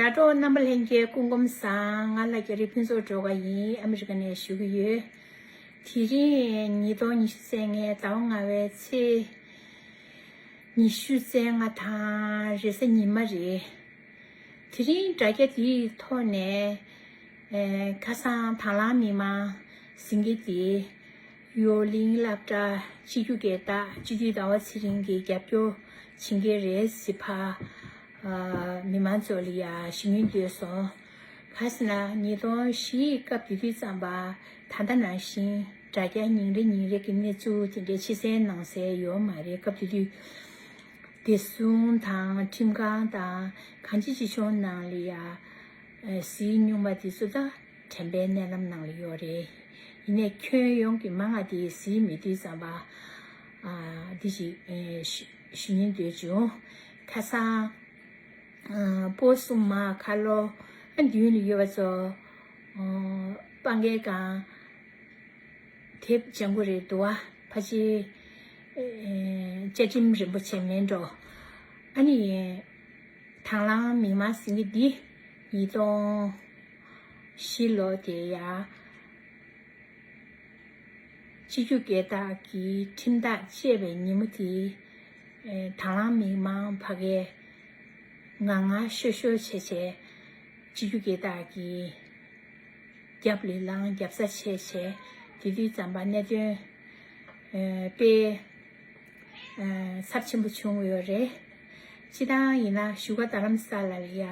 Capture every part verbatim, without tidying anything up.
དྲ་གྲོགས་རྣམ་པ་ལྷན་རྒྱས་སྐུ་ཁམས་བཟང་། ང་ལ་རྒྱ་རི་ཕུན་ཚོགས་སྒྲོལ་དཀར་ཡིན། ཨ་མི་རི་ཀ་ནས་ཞུ་གི་ཡོད། དེ་རིང་ཉིས་སྟོང་ཉི་ཤུ་རྩ་ལྔའི་ཟླ་བ་ལྔ་པའི་ཚེས་ཉི་ཤུ་རྩ་ལྔ་དང་རེས་གཟའ་ཉི་མ་རེད། དེ་རིང་དྲ་རྒྱ་འདིའི་ཐོག་ནས་ཨེ་ཁ་སང་དང་བླངས་མི་མང་ཟིན་གྱི་དེ་ཡོ་ལིང་སློབ་གྲྭ་སྤྱི་རྒྱུ་སྒེར་བདག་སྤྱི་འཐུས་ཟླ་བ་ཚེ་རིང་གིས་རྒྱབ་སྐྱོར་བྱེད་ཀྱི་རེད་ཟེར་ཕར་ཨ་མི་མང་ཚོ་ལ་ཡ་ཞུ་སྙིང་འདོད་སོང་། ག་ཟེར་ན་ཉིས་སྟོང་བཞི་སྐབས་དེ་དུས་ཙམ་པ་ད་ལྟ་ནང་བཞིན་དྲ་རྒྱ་ཉིན་རེ་ཉིན་རེ་གི་གནས་ཚུལ་དེ་འདྲའི་ཕྱི་གསལ་ནང་གསལ་ཡོད་མ་རེད། སྐབས་དེ་དུས་བདེ་སྲུང་དང་ཁྲིམས་ཁང་དང་གང་ཅི་ཅི་ཆུང་ནང་ལ་ཡ་ཨ་གཟི་སྨྱུག་མ་དེ་ཚོ་ད་དྲན་པའི་མནལ་ལམ་ནང་ལ་ཡོད་རེད། ཡིན་ནའི་ཁྱོན་ཡོངས་ཀྱི་མང་ང་དེ་གཟི་མེད་དུས་ཙམ་པ་ཨ་འདི་ཞིག་ཨེ་ཞུ་ཞུ་སྙིང་འདོད་བྱུང་། ཁ་སང་ཨ་སྤོ་གསུམ་མ་ཁ་ལོ་ཨ་མདུན་ལ་ཡོད་པ་ཚོ་ཨ་སྤང་གའི་སྒང་དེབ་ལྗང་གུ་རེད་འདུག་བ། ཕ་ཆེ་ཨེ་བཅའ་ཁྲིམས་རིན་པོ་ཆེ་མེད་འགྲོ། ཨ་ནི་དང་བླངས་མི་མང་ཟིན་གྱི་འདི་ཉིས་སྟོང་བཞི་ལོ་དེ་ཡ་སྤྱི་རྒྱུ་སྒེར་བདག་གི་ཁྲིམས་ཐག་བཅད་པའི་ཉིན་མོ་དེ་ཨེ་དང་བླངས་མི་མང་ཕ་གའི་ང་ང་ཤོ་ཤོ་བྱས་བྱས་སྤྱི་རྒྱུ་སྒེར་བདག་གི་རྒྱབ་ལ་ལངས། རྒྱབ་ས་བྱས་བྱས་དེ་དུས་ཙམ་པ་གནད་དོན་ཨེ་དཔེ་ཨེ་ཚབས་ཆེན་པོ་བྱུང་ཡོད་རེད། སྤྱིར་བཏང་ཡིན་ན་བཞུགས་སྒར་རྡ་རམ་ས་ལ་ལ་ཡ་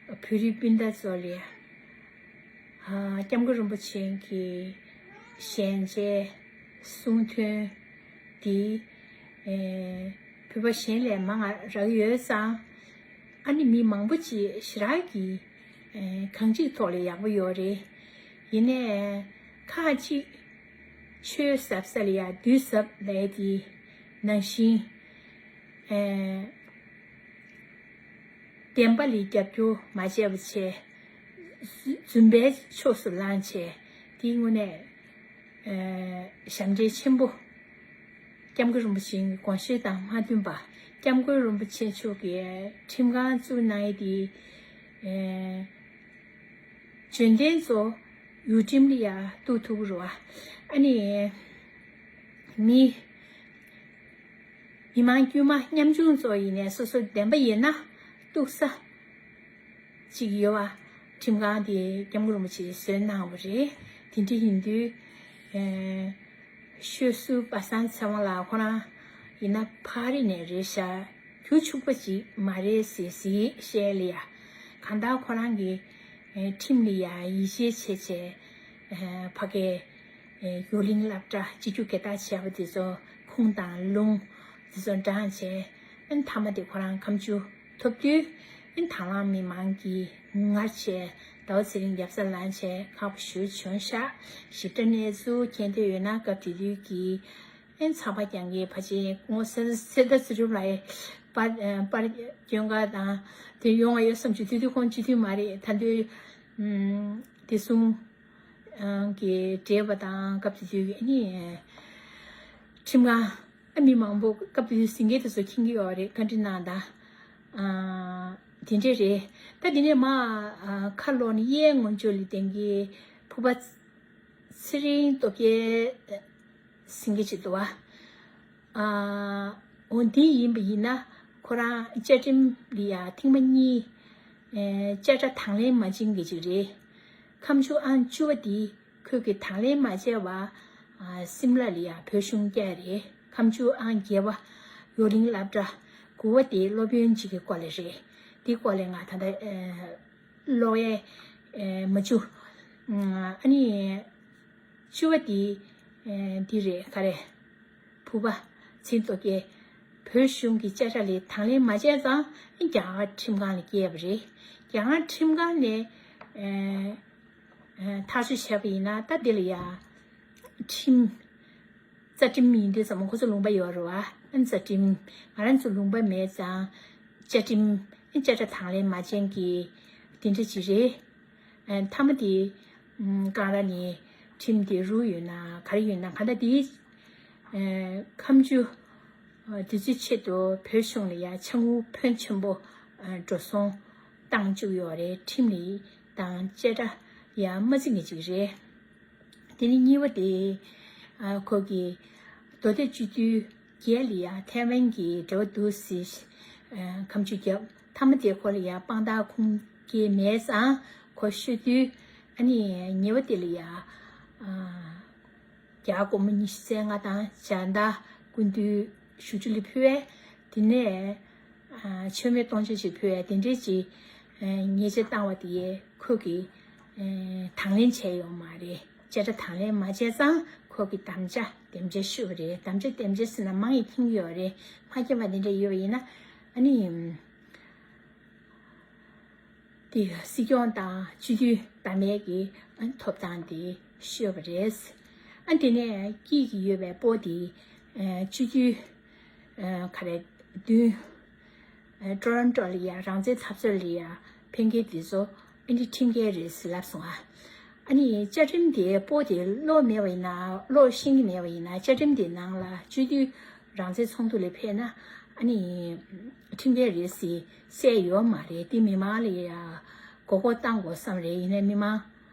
བོད་རིགས་སྤུན་ཟླ་ཚོ་ལ་ཡ་ཨ་སྐྱབས་མགོན་རིན་པོ་ཆེ་གི་ཞལ་མཇལ་གསུང་འདོན་འདི་ཨེ་བོད་པ་གཞན་ལས་མང་ང་རག་ཡོད་ཙང་། ཨ་ནི་མི་མང་པོ་ཅིག་ཞེ་དྲག་གི་ཨེ་གང་ཅིའི་ཐོག་ལ་ཡག་པོ་ཡོད་རེད། ཡིན་ནའི་ཁ་ཅིག་ཆོས་ཟབ་ས་ལ་ཡ་བདུད་ཟབ་ལབ་དེ་ནང་བཞིན་ཨེ་བདེན་པ་ལ་རྒྱབ་སྐྱོར་མ་བྱས་པ་བྱས། རྫུན་པའི་ཕྱོགས་སུ་ལངས་བྱས། དེའི་དངོས་གནས་ཨེ་ཞབས་འདྲེན་ཆེན་པོ། སྐྱབས་མགོན་རིན་པོ་ཆེའི་དགོངས་བཞེད་དང་མ་མཐུན་པ། སྐྱབས་མགོན་རིན་པོ་ཆེ་མཆོག་གིས་ཁྲིམས་ཁང་བཙུགས་གནང་ཡས་དེ་ཨེ་འཇོན་ལྡན་ཚོ་ཡུལ་ཁྲིམས་ལ་ཡ་གཏུག་ཐུབ་ཀྱི་རེད་བ། ཨ་ནི་མི་མི་མང་དཀྱུས་མ་ཉམ་ཆུང་ཚོ་ཡིན་ནའི་སོ་སོ་བདེན་པ་ཡིན་ན་གཏུག་ས་ཅིག་ཡོད་བ། ཁྲིམས་ཁང་དེ་སྐྱབས་མགོན་རིན་པོ་ཆེས་བཟོས་གནང་བ་རེད། དེ་འདྲ་ཡིན་དུས་ཨེ་ཤོད་སུ་པ་སངས་ཚེ་དབང་ལགས་ཁོ་རང་ཡིན་ན་ཕ་རི་ནས་རེད་ཤག་རྒྱུ་ཕྱུག་པོ་ཅིག་མ་རེད་ཟེར་ཟེར་བཤད་ལ་ཡ། གང་ལྟར་ཁོ་རང་གིས་ཨེ་ཁྲིམས་ལ་ཡ་ཡིད་ཆེས་བྱས་བྱས་ཨེ་ཕ་གའི་ཨེ་ཡོ་ལིང་སློབ་གྲྭ་སྤྱི་རྒྱུ་སྒེར་བདག་བྱས་པ་དེ་ཚོ་ཁུངས་དང་ལུང་དེ་ཚོ་དྲངས་བྱས། ཨེ་མཐའ་མ་དེ་ཁོ་རང་ཁ་མཆུ་ཐོབ་དུས་ཨེ་དང་བླངས་མི་མང་གིས་ངར་བྱས། ཟླ་བ་ཚེ་རིང་རྒྱབ་ས་ལངས་བྱས་ཁག་པོ་ཞེ་པོ་བྱུང་ཤག་ཞིབ་ཕྲ་གནས་ཚུལ་མཁྱེན་འདོད་ཡོད་ན་སྐབས་དེ་དུས་ཀྱི་ཨེ་ཚགས་པར་རྒྱག་མཁན་ཕལ་ཆེར་སྐུ་ངོ་གསེར་གསེར་རྟ་ཚེ་རིང་ལགས་པར་ཨེ་པར་སྐྱོན་ག་དང་དེ་ཡོང་བ་ཡོད་བསམ་བྱུང་། དེ་དུས་ཁོང་སྤྱི་འཐུས་མ་རེད། ད་དུས་ཨམ་བདེ་སྲུང་ཨང་གི་བགྲེས་པ་དང་སྐབས་དེ་དུས་ཀྱི་ཨ་ནི་ཁྲིམས་ཁང་ཨ་མི་མང་པོ་སྐབས་དེ་དུས་ཟིན་མཁན་དེ་ཚོ་མཁྱེན་གྱི་ཡོད་རེད། བཀའ་འདྲི་གནང་དང་ཨ་དེ་འདྲས་རེད། ད་དེ་ནས་མ་ཨ་ཁ་ལོག་ནས་གཡས་ངོ་ཅོག་ལ་བསྟན་གྱི་ཕུ་པ་ཚེ་རིང་སྟོབས་རྒྱལ་ཟིན་གྱི་ཅིག་འདུག་བ། ཨ་འོ་འདི་ཡིན་པ་ཡིན་ན་ཁོ་རང་བཅའ་ཁྲིམས་ལ་ཡ་ཐེངས་མ་གཉིས་ཨེ་བཅད་ཁྲ་དང་ལེན་མ་བྱེད་མཁན་ཅིག་རེད། ཁ་མཆུ་ཨང་བཅུ་པ་འདི་ཁོས་ཀྱི་དང་ལེན་མ་བྱས་པ་ཨ་སིམ་ལ་ལ་ཡ་བོད་གཞུང་བསྐྱལ་རེད། ཁ་མཆུ་ཨང་བརྒྱད་པ་ཡོ་ལིང་སློབ་གྲྭ། དགུ་པ་དེ་སློབ་དཔོན་གཅིག་གི་སྐོར་ལ་རེད། འདི་སྐོར་ལ་ང་ད་ལྟ་ཨེ་ཀློག་ཡས་ཨེ་མ་བཅུག་ཨ་ནི་བཅུ་པ་འདི་ཨེ་འདི་རེད། ག་རེ། ཕུ་པ་ཚེ་རིང་སྟོབས་རྒྱལ་བོད་གཞུང་གི་བཅད་ཁྲ་ལ་དང་ལེན་མ་བྱས་ཙང་རྒྱ་གར་ཁྲིམས་ཁང་ལ་བསྐྱལ་བ་རེད། རྒྱ་གར་ཁྲིམས་ཁང་ནས་ཨེ་ཨེ་ཐག་གཅོད་བྱས་པ་ཡིན་ན་ད་འདི་ལ་ཡ་ཁྲིམས་རྩ་ཁྲིམས་ཡིན་དུས་ཙམ་པ་ཁོ་ཚོ་ལུང་པ་ཡོད་རེད་བ། ཨ་རྩ་ཁྲིམས་ང་རང་ཚོ་ལུང་པ་མེད་ཙང་བཅའ་ཁྲིམས་ཨ་བཅད་ཁྲ་དང་ལེན་མ་བྱས་མཁན་གྱི་འདི་འདྲ་ཅིག་རེད། ཨ་མཐའ་མ་དེ་ཨམ་ཀ་ར་ནས་ཁྲིམས་དེ་རུལ་ཡོད་ན་ག་རེ་ཡོད་ན་ག་ད་དེ་ཨ་ཁ་མཆུ་ཨ་དེ་ཚོའི་ཆེད་དུ་བོད་གཞུང་ལ་ཡ་ཆང་འུ་ཕོན་ཆེན་པོ་ཨ་འགྲོ་སོང་ བཏང་བཅུག་ཡོད་རེད། ཁྲིམས་ལ་དང་བཅད་ཁྲ་ཡང་མ་འཛིན་གི་ཅིག་རེད། དེ་ནི་གཉིས་པ་དེ། ཨ་ཁོ་གི་མདོ་སྟོད་སྤྱི་འཐུས་རྒྱལ་ལ་ཡང་ཐའེ་ཝན་གྱི་འབྲེལ་བ་འདུག་ཟེར། ཨ་ཁ་མཆུ་བརྒྱབ། མཐའ་མ་དེ་ཁོ་ལ་ཡང་དཔང་རྟགས་ཁུངས་སྐྱེལ་མེད་ཙང་ཁོ་ཤོད་དུས། ཨ་ནི་ཉེ་བ་དེ་ལ་ཡང་། ཨ་རྒྱ་སྒོར་མོ་ཉི་ཤུ་རྩ་ལྔ་དང་སྦྱར་ནག་སྐུ་མདུན་བཞུགས་ཁྲི་ལ་ཕུལ་བས། དེ་ནས་ཨ་མཆོད་མེ་སྟོང་ཆ་ཞིག་ཕུལ་བས། དེ་འདྲས་ཀྱི་ཨ་ཉེས་ཆད་བཏང་བ་དེ་ཁོ་གིས་ཨ་དང་ལེན་བྱས་ཡོད་མ་རེད། བཅད་ཁྲ་དང་ལེན་མ་བྱས་ཙང་ཁོ་གིས་དམ་བཅའ་དེམ་བཅའ་ཞུས་པ་རེད། དམ་བཅའ་དེམ་བཅའ་ཟེར་ན་མང་ཡང་འཁྱེར་གྱི་ཡོད་རེད། མ་འཁྱེར་བ་དེ་འདྲ་ཡོད་པ་ཡིན་ན། ཨ་ནི། དེ་སྲིད་སྐྱོང་དང་སྤྱི་འཐུས་བདམས་པའི་གི་ཐོབ་ཐང་དེ་ཤོར་བ་རེད། ཨ་དེ་ནས་སྐྱིད་ཀྱི་ཡོད་པའི་སྤོ་དེ་ཨ་སྤྱི་འཐུས་ཨ་ག་རེ་བདུན། ཨ་ཊོ་རོན་ཊོ་ལ་ཡ་རང་བཙན་འཐབ་རྩོད་ལ་ཡ་ཕན་མཁན་དེ་ཚོ་ཨ་ནི་ཁྲིམས་འགལ་རེད་ཟེར་ལབ་སོང་ཨ། ཨ་ནི་བཅའ་ཁྲིམས་དེ་སྤོ་དེ་ཀློག་མེད་པ་ཡིན་ན། ཀློག་ཤེས་ཀྱི་མེད་པ་ཡིན་ན། བཅའ་ཁྲིམས་དེ་ནང་ལ་སྤྱི་འཐུས་རང་བཙན་ཚོགས་འདུ་ལ་ཕེབས་ན་ཨ་ནི་ཁྲིམས་འགལ་རེད་ཟེར་གསལ་ཡོད་མ་རེད། དེ་མི་མང་ལ་ཡ་མགོ་སྐོར་བཏང་དགོས་བསམ་རེད། ཡིན་ནའི་མི་མང་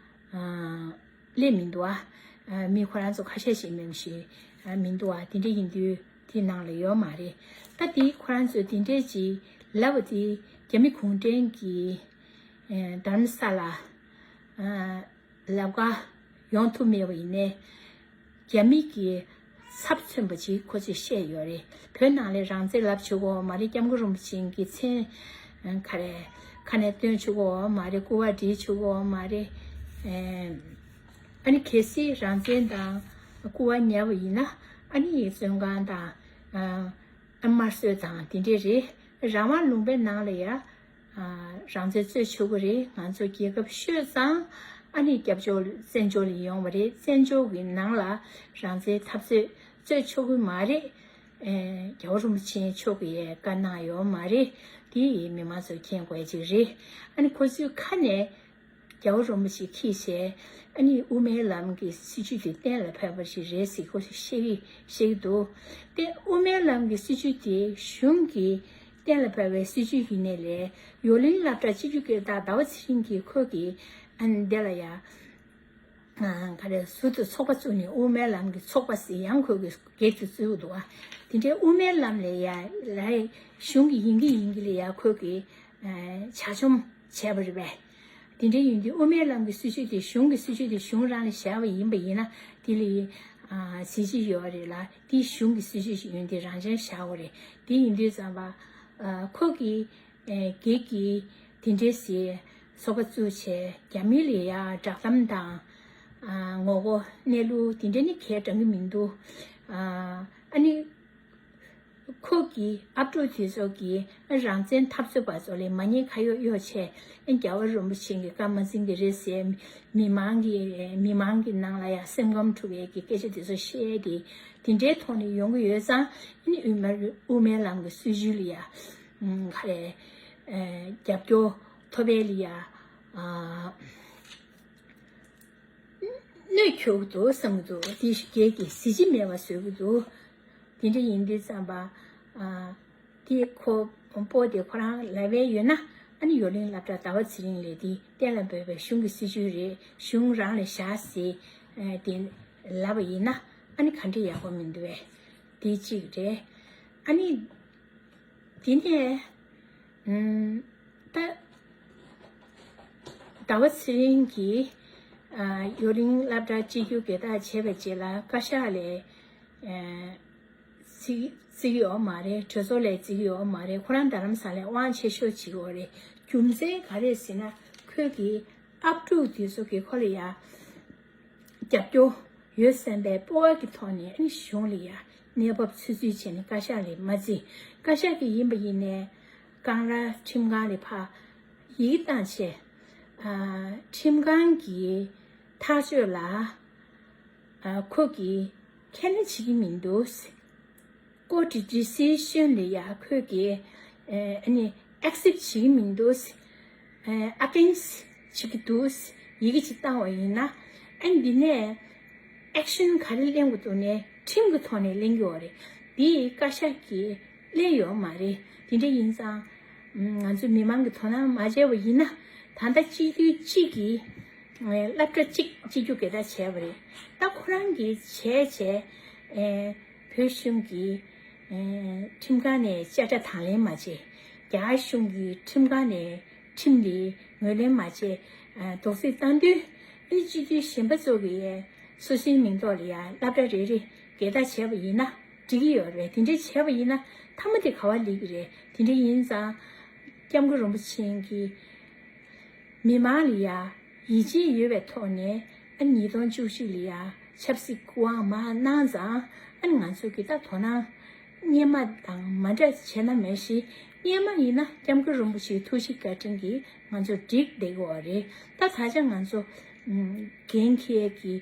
ཨ་སླེབས་མི་འདུག་ཨ། ཨ་མི་ཁོ་རང་ཚོ་ཁ་ཤས་ཤིག་མིན་ཞིག་ཨ་མི་འདུག་ཨ། དེ་འདྲ་ཡིན་དུས་དེ་ནང་ལ་ཡོད་མ་རེད། ད་དེ་ཁོ་རང་ཚོས་དེ་འདྲས་ཅིག་ལབ་པ་དེ་རྒྱ་མི་གུང་ཁྲན་གྱི་ཨ་དྷ་རམ་ས་ལ་ཨ་ལབ་ཀ་ཡོང་ཐུབ་མེད་པ་ཡིན་ནའི། རྒྱ་མི་གི་ཚབ་མཚོན་པ་ཅིག་ཁོ་ཚོས་བཤད་ཡོད་རེད། བོད་ནང་ལ་རང་བཙན་ལབ་ཆོག་གི་ཡོད་མ་རེད། སྐྱབས་མགོན་རིན་པོ་ཆེ་གི་མཚན་ག་རེ་ཁ་ནས་སྟོན་ཆོག་གི་ཡོད་མ་རེད། སྐུ་པར་བྲིས་ཆོག་གི་ཡོད་མ་རེད། ཨ་ནི་གལ་སྲིད་རང་བཙན་དང་སྐུ་པར་ཉར་བ་ཡིན་ན། ཨ་ནི་བཙོན་ཁང་དང་། དམར་གསོད་དང་དེ་འདྲས་རེད། རང་དབང་ལུང་པའི་ནང་ལ་ཡ་རང་བཙན་རྩོད་ཆོག་གི་རེད། ང་ཚོ་རྒྱལ་ཁབ་ཤོར་ཙང་ཨ་ནི་རྒྱབ་ཕྱོགས་བཙན་བྱོལ་ལ་ཡོང་བ་རེད། བཙན་བྱོལ་གྱི་ནང་ལ་རང་བཙན་འཐབ་རྩོད་རྩོད་ཆོག་གི་མ་རེད། རྒྱལ་བ་རིན་པོ་ཆེ་མཆོག་གིས་བཀའ་གནང་ཡོད་མ་རེད། དེ་མི་མང་ཚོས་མཁྱེན་དགོས་ཅིག་རེད། ཨ་ནི་ཁོ་ཚོའི་ཁ་ནས། རྒྱལ་བ་རིན་པོ་ཆེ་ཁྱེད་བྱས། ཨ་ནི་དབུ་མའི་ལམ་གྱི་སྲིད་བྱུས་དེ་གཏན་ལ་ཕབ་པ་ཞིག་རེད་ཟེར་ཁོ་ཚོས་བཤད་ཀྱི་བཤད་ཀྱི་འདུག་དེ་དབུ་མའི་ལམ་གྱི་སྲིད་བྱུས་དེ་གཞུང་གིས་གཏན་ལ་ཕབ་པའི་སྲིད་བྱུས་ཡིན་ནའི་ལས། ཡོ་ལིན་སློབ་གྲྭ་སྤྱི་འཐུས་སྐད་གྲགས་ཟླ་བ་ཚེ་རིང་གིས་ཁོ་གིས་ཨ་ནི་འདི་ལ་ཡ་ཨ་ག་རེ་ཟུར་དུ་ཚོགས་པ་བཙུགས་ནས་དབུ་མའི་ལམ་གྱི་ཚོགས་པ་ཟེར་ཡང་ཁོ་གིས་སྒེར་དུ་བཙུགས་འདུག་ཨ། དེ་འདྲའི་དབུ་མའི་ལམ་ལ་ཡ་ལ་གཞུང་གི་ཡིན་གྱི་ཡིན་གྱི་ལ་ཡ་ཁོ་གིས་ཨ་ཇག་བཅོམ་བྱས་པ་རེད་པས། དེ་འདྲ་ཡིན་དུས་དབུ་མའི་ལམ་གྱི་སྲིད་བྱུས་དེ་གཞུང་གི་སྲིད་བྱུས་དེ་གཞུང་རང་ལ་བཞག་པ་ཡིན་པ་ཡིན་ན། དེ་ལ་ཨ་གཟི་བརྗིད་ཡོད་རེད་ལ། དེ་གཞུང་གི་སྲིད་བྱུས་ཤིག་ཡིན་དུས་རང་བཞིན་བཞག་དགོས་རེད། དེ་ཡིན་དུས་ཙམ་པ་ཨ་ཁོ་གིས་ཨ་སྒེར་གྱི་དེ་འདྲའི་སའི་ཚོགས་པ་བཙུགས་བྱས་རྒྱ་མི་ལ་ཡ་བསྒྲགས་གཏམ་དང་ཨ་ངོ་རྒོལ་གནས་ལུགས་དེ་འདྲ་ནི་གས་དྲང་གི་མི་འདུག་ཨ་ཨ་ནི། ཁོ་གི་ཨབ་ཕྲུག་དེ་ཚོ་གིས་རང་བཙན་འཐབ་རྩོད་པ་ཚོ་ལ་མ་ཉེས་ཁ་གཡོག་གཡོག་བྱས། རྒྱལ་བ་རིན་པོ་ཆེ་གི་བཀའ་མ་འཛིན་གི་རེད་ཟེར། མི་མང་གི་མི་མང་གི་ནང་ལ་ཡང་སེམས་ཁམས་འཁྲུག་པའི་གི་སྐད་ཆ་དེ་ཚོ་བཤད་དེ། དེ་འདྲའི་ཐོག་ནས་ཡོང་གི་ཡོད་ཙང་། ཨ་ནི་དབུ་མའི་དབུ་མའི་ལམ་གི་སྲིད་བྱུས་ལ་ཡ་ག་རེ་རྒྱབ་སྐྱོར་ཐོབ་པའི་ལ་ཡ། གནོད་སྐྱེལ་གྱི་འདུག་བསམ་གྱི་འདུག་དེ་སྒེར་གྱི་གཟི་བརྗིད་མེད་པ་བཟོ་གི་འདུག་དེ་འདྲ་ཡིན་དུས་ཙམ་པ། ཨ་དེ་ཁོ་སྤོ་དེ་ཁོ་རང་ལབ་པའི་ཡོད་ན། ཨ་ནི་ཡོ་ལིན་སློབ་གྲྭ་ཟླ་བ་ཚེ་རིང་ལས་དེ་གཏན་ལ་འབེབས་པའི་གཞུང་གི་སྲིད་བྱུས་རེད། གཞུང་རང་ལ་བཞག་ཟེར་ཨ་དེ་ལབ་པ་ཡིན་ན། ཨ་ནི་ག་འདྲ་ཡག་པོ་མི་འདུག་བས། དེ་གཅིག་རེད། ཨ་ནི། དེ་ནས་ཨམ་ད་ཟླ་བ་ཚེ་རིང་གིས་ཨ་ཡོ་ལིན་སློབ་གྲྭ་གཅིག་གྱུར་གྱི་ད་བྱས་པའི་རྗེས་ལ་བཀའ་ཤག་ལ་ཨ་བརྩི་བརྩི་གི་ཡོད་མ་རེད། གྲོས་ཚོགས་ལ་བརྩི་གི་ཡོད་མ་རེད། ཁོ་རང་རྡ་རམ་ས་ལའི་དབང་ཆེ་ཤོས་བྱེད་ཀྱི་ཡོད་རེད། རྒྱུ་མཚན་ག་རེ་ཟེར་ན། ཁོས་ཀྱི་ཨབ་ཕྲུག་དེ་ཚོ་གིས་ཁོ་ལ་ཡ་རྒྱབ་སྐྱོར་ཡོད་བསམ་པའི་སྤོབས་པ་གི་ཐོག་ནས། ཨ་ནི་གཞུང་ལ་ཡ་གནས་བབ་ཚོད་ཚོད་བྱས་ནས་བཀའ་ཤག་ལ་མ་བརྩི། བཀའ་ཤག་གི་ཡིན་པ་ཡིན་ནའི་ཀང་ར་ཁྲིམས་ཁང་ལ་ཕར་ཡིག་བཏང་བྱས། ཨ་ཁྲིམས་ཁང་གི་ཐག་གཅོད་ལ་ཨ་ཁོ་གིས་ཁས་ལེན་བྱེད་ཀྱི་མི་འདུག་ཀོར་ཊི་ཌི་སི་ཤན་ལ་ཡ་ཁོས་ཀྱིས་ཨ་ནི་ཨེག་སེབ་ཊི་བྱེད་ཀྱི་མི་འདུག་ཨ་ཨ་གེན་སི་ཊི་བྱེད་ཀྱི་འདུག་ཡི་གེ་ཅིག་བཏང་བ་ཡིན་ན། ཨ་ནི་འདི་ནས་ཨེག་ཤན་ག་རེ་ལེན་དགོས་འདུག་ནས་ཁྲིམས་ཀྱི་ཐོག་ནས་ལེན་གྱི་ཡོད་རེད། འདི་བཀའ་ཤག་གིས་ལེན་ཡོད་མ་རེད། དེ་འདྲ་ཡིན་ཙང་ ང་ཚོ་མི་མང་གི་དོ་སྣང་མ་བྱས་པ་ཡིན་ན། ད་ལྟ་སྤྱི་འཐུས་གཅིག་གིས་སློབ་གྲྭ་གཅིག་སྤྱི་རྒྱུ་སྒེར་བདག་བྱས་པ་རེད། ད་ཁོ་རང་གིས་བྱས་བྱས། བོད་གཞུང་གི་ཁྲིམས་ཁང་ནས་དཔྱ་ཁྲལ་དང་ལེན་མ་བྱས། རྒྱ་གར་གཞུང་གི་ཁྲིམས་ཁང་ནས་ཁྲིམས་ལ་ངོས་ལེན་མ་བྱས། དོགས་སེལ་བཏང་དུས། ཨ་ནི་སྤྱི་འཐུས་གཞན་པ་ཚོ་གིས་སོ་སོའི་མིང་ཐོག་ལ་ཡ་སློབ་གྲྭ་རེ་རེ་སྒེར་བདག་བྱས་པ་ཡིན་ན་འགྲིག་གི་ཡོད་རེད། དེ་འདྲ་བྱས་པ་ཡིན་ན་མཐའ་མ་དེ་ག་བ་སླེབས་ཀྱི་རེད། དེ་འདྲ་ཡིན་ཙང་། སྐྱབས་མགོན་རིན་པོ་ཆེ་གིས་མི་མང་ལ་ཡ་ཡིད་ཆེས་ཡོད་པའི་ཐོག་ནས། ཨ་ནི་ཉིས་སྟོང་བཅུ་གཅིག་ལ་ཡ་ཆབ་སྲིད་སྐུ་དབང་མར་གནང་ཙང་། ཨ་ནི་ང་ཚོ་གི་ད་དོ་སྣང་སྔོན་མ་དང་མ་འདྲ་བྱས་ན་མེད་ཞེས། སྔོན་མ་ཡིན་ན་སྐྱབས་མགོན་རིན་པོ་ཆེའི་ཐུགས་རྗེ་བཀའ་དྲིན་གྱིས་ང་ཚོ་འགྲིག་བསྡད་ཀྱི་ཡོད་རེད། ད་ད་ཆ་ང་ཚོ་འགན་འཁྱེར་གྱི་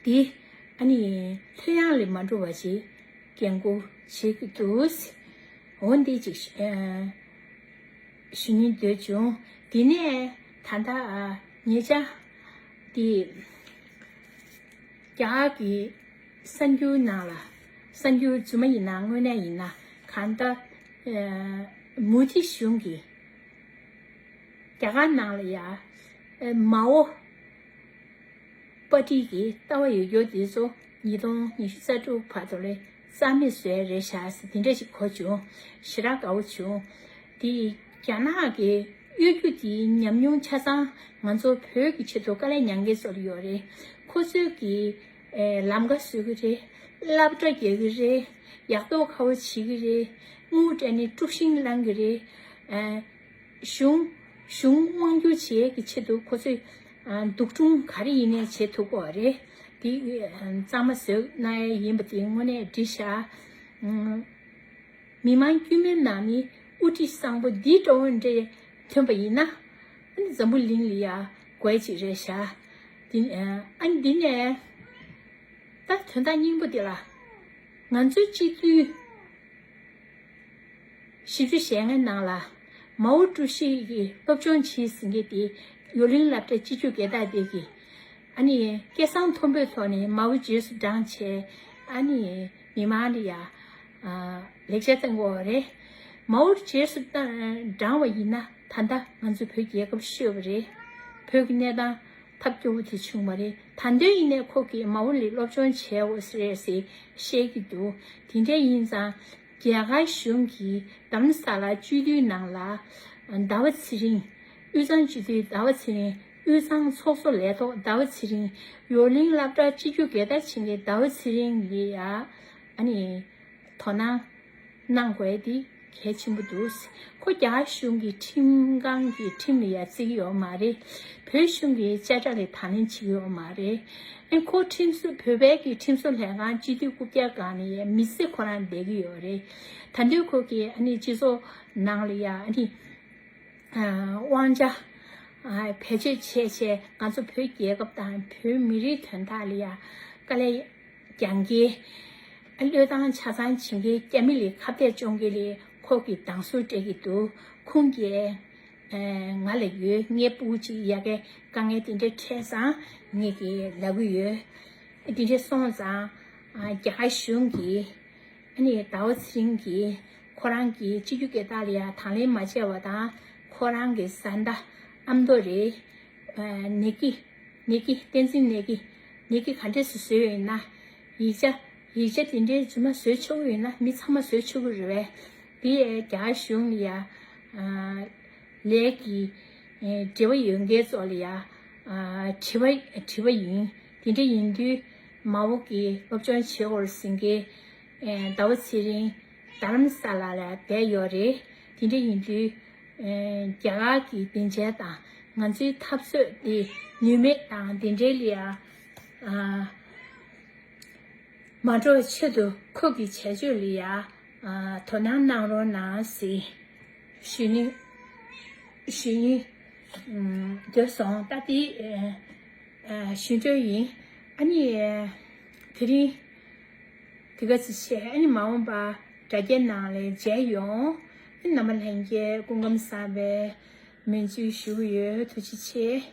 དེ་ཨ་ནི་ལྷོད་ཡངས་ལ་མ་འགྲོ་བ་ཞིག་འགན་འཁུར་བྱེད་ཀྱི་འདུག་འོ་འདི་ཅིག་ཞུ་སྙིང་འདོད་བྱུང་། དེ་ནས་ད་ལྟ་ཉེ་ཆར་དེ་རྒྱ་གར་གྱི་གསར་འགྱུར་ནང་ལ། གསར་འགྱུར་རྫུན་མ་ཡིན་ན་དངོས་གནས་ཡིན་ན། གང་ལྟར་མོ་དི་གཞུང་གིས་རྒྱ་གར་ནང་ལ་ཡ་མའོ་པར་ཊི་གི་ལྟ་བ་ཡོད་རྒྱུ་དེ་ཚོ་ཉིས་སྟོང་ཉི་ཤུ་རྩ་དྲུག་བར་དུ་ལ་རྩ་མེད་བཟོས་རེད་ཤག་ཟེར། དེ་འདྲ་ཞིག་གོ་བྱུང་། ཞེ་དྲག་དགའ་བོ་བྱུང་། དེ་རྒྱ་ནག་གི་གཡོ་སྒྱུ་དེའི་ཉམས་མྱོང་ཆ་ཚང་ང་ཚོ་བོད་ཀྱི་ཆེད་དུ་དཀའ་ལས་མྱངས་མཁན་ཚོ་ལ་ཡོད་རེད། ཁོ་ཚོས་ཀྱི་ཨེ་ལམ་ཁ་བཟོ་གི་རེད། སློབ་གྲྭ་རྒྱག་གི་རེད། ཡག་ཐོག་ཁ་པོ་བྱེད་ཀྱི་རེད། དངུལ་སྤྲད་ནས་དཀྲུག་ཤིང་བསླང་གི་རེད། ཨེ་གཞུང་གཞུང་དབང་སྒྱུར་བྱེད་ཀྱི་ཆེད་དུ་ཁོ་ཚོས་ཨ་འདུག་སྒྲུང་ག་རེ་ཡིན་ནའི་བྱེད་ཐུབ་ཀྱི་རེད། དེ་ཨ་གཙང་མ་བཟོས་གནང་ཡས་ཡིན་པ་དེ་དངོས་གནས་འགྲིག་ཤག་ཨ་མི་མང་དཀྱུས་མའི་ནང་ནས་དབུ་ཁྲིད་བཟང་པོ་འདི་འདྲ་བོ་འདྲ་ཐོན་པ་ཡིན་ན། ཨ་ནི་འཛམ་བུ་གླིང་ལ་ཡ་དགོས་ཅིག་རེད་ཤག་དེ་ཨ་ནི་འདི་ནས་ད་དོན་དག་སྙིང་པོ་དེ་ལ། ང་ཚོའི་སྤྱི་འཐུས་བཞི་བཅུ་ཞེ་ལྔའི་ནང་ལ་མའོ་ཀྲུའུ་ཞི་གིས་སློབ་སྦྱོང་བྱས་ཟིན་མཁན་དེ་ཡོད་གླིང་སློབ་གྲྭ་སྤྱི་རྒྱུ་སྒེར་བདག་དེ་གིས་ཨ་ནི་སྐད་གསང་མཐོན་པོའི་ཐོག་ནས་མའོ་རྗེས་སུ་འབྲངས་བྱས། ཨ་ནི་མི་མང་ལ་ཡ་ལེགས་ཆ་བསྟན་གྱི་ཡོད་རེད། མའོ་རྗེས་སུ་འབྲངས་པ་ཡིན་ན་ད་ལྟ་ང་ཚོ་བོད་རྒྱལ་ཁབ་ཤོར་བ་རེད། བོད་ཀྱི་གནས་སྟངས་ཐབས་སྐྱོ་བོ་དེ་བྱུང་བ་རེད། ད་དུང་ཡིན་ནའི་ཁོ་གིས་མའོ་ལ་སློབ་སྦྱོང་བྱས་ཡོད་རེད་ཟེར་བཤད་ཀྱི་འདུག་དེ་འདྲ་ཡིན་ཙང་རྒྱ་གར་གཞུང་གིས་རྡ་རམ་ས་ལ་སྤྱི་འཐུས་ནང་ལ་ཟླ་བ་ཚེ་རིང་། དབུས་གཙང་སྤྱི་འཐུས་ཟླ་བ་ཚེ་རིང་། དབུས་གཙང་ཚོགས་གཙོ་ལས་ཐོག་ཟླ་བ་ཚེ་རིང་། ཡོད་གླིང་སློབ་གྲྭ་སྤྱི་རྒྱུ་སྒེར་བདག་བྱེད་མཁན་ཟླ་བ་ཚེ་རིང་ལ་ཡ་ཨ་ནི་དོ་སྣང་གནང་དགོས་དེ་གལ་ཆེན་པོ་འདུག་ཁོ་རྒྱ་གཞུང་གི་ཁྲིམས་ཁང་གི་ཁྲིམས་ལ་ཡ་བརྩི་གི་ཡོད་མ་རེད། བོད་གཞུང་གི་དཔྱ་ཁྲལ་ལ་དང་ལེན་བྱེད་ཀྱི་ཡོད་མ་རེད། ཨེ་ཁོ་ཁྲིམས་བཟོ། བོད་པའི་གི་ཁྲིམས་བཟོ་ལྷན་ཁང་སྤྱི་འཐུས་རྐུབ་བཀྱག་སྒང་ལ་ཡ་མི་སེར་ཁོ་རང་བསྡད་ཀྱི་ཡོད་རེད། ད་དུང་ཁོ་གིས་ཨ་ནི་སྤྱི་ཚོགས་ནང་ལ་ཡ་ཨ་ནི་དབང་ཆ་བེད་སྤྱོད་བྱས་བྱས་ང་ཚོ་བོད་རྒྱལ་ཁབ་དང་བོད་མི་རིགས་དོན་དག་ལ་ཡ་དཀའ་ལས་རྒྱག་མཁན། བློས་བཏང་ཆ་ཚང་བྱེད་མཁན་རྒྱ་མི་ལ་ཁ་གཏད་གཅོག་མཁན་ལ་ཁོ་གིས་སྡང་ཟུག་སྤྲད་ཀྱི་འདུག་ཁོང་གིས་ང་ལ་ཡོད། ངའི་སྤུ་གུ་གཅིག་ཡ་གིའི་དཀའ་ངལ་དེ་འདྲ་འཕྲད་ཙང་ངས་ཀྱིས་ལབ་ཀྱི་ཡོད། དེ་འདྲ་སོང་ཙང་རྒྱ་གར་གཞུང་གིས། ཨ་ནི་ཟླ་བ་ཚེ་རིང་གིས་ཁོ་རང་གི་སྤྱི་རྒྱུ་སྒེར་བདག་ལ་ཡ་དང་ལེན་མ་བྱས་པ་དང་། ཁོ་རང་གི་བཟའ་ཟླ་ཨ་མདོ་རེད། ནེ་གི། ནེ་གི། བསྟན་འཛིན་ནེ་གི། ནེ་གི་ག་འདྲས་སེ་བཟོས་ཡོད་ན། ཡིག་ཆ། ཡིག་ཆ་དེ་འདྲའི་རྫུན་མ་བཟོ་ཆོག་གི་ཡོད་ན་མི་ཚང་མ་བཟོ་ཆོག་གི་རེད་པས། དེ་རྒྱ་གར་གཞུང་ལ་ཡ་ལས་ཀྱི་འབྲེལ་བ་ཡོད་མཁན་ཚོ་ལ་ཡ་དྲི་བ་དྲི་བ་ཡིན། དེ་འདྲ་ཡིན་དུས་མའོ་གིས་སློབ་སྦྱོང་བྱེད་དགོས་ཟེར་མཁན། ཟླ་བ་ཚེ་རིང་རྡ་རམ་ས་ལ་ལ་བསྡད་ཡོད་རེད། དེ་འདྲ་ཡིན་དུས་རྒྱ་གར་གྱི་སྡིངས་ཆ་དང་ང་ཚོའི་འཐབ་རྩོད་དེ་ནུས་མེད་དང་དེ་འདྲའི་ལ་ཡ་མ་འགྲོ་བའི་ཆེད་དུ་ཁོ་གི་བྱ་སྤྱོད་ལ་ཡ་དོ་སྣང་གནང་རོགས་གནང་ཟེར་ཞུ་ནི་ཞུ་ཡིན། འདོད་སོང་། ད་དེ་ཞུ་འདོད་ཡིན། ཨ་ནི་དེ་རིང་དེ་ག་ཚོད་བྱས། ཨ་ནི་མ་འོངས་པ་དྲ་རྒྱའི་ནང་ལ་མཇལ་ཡོང་། ཨ་ནི་རྣམ་པ་ལྷན་རྒྱས་སྐུ་ཁམས་བཟང་བའི་སྨོན་ཚིག་ཞུ་གི་ཡོད། ཐུགས་རྗེ་ཆེ།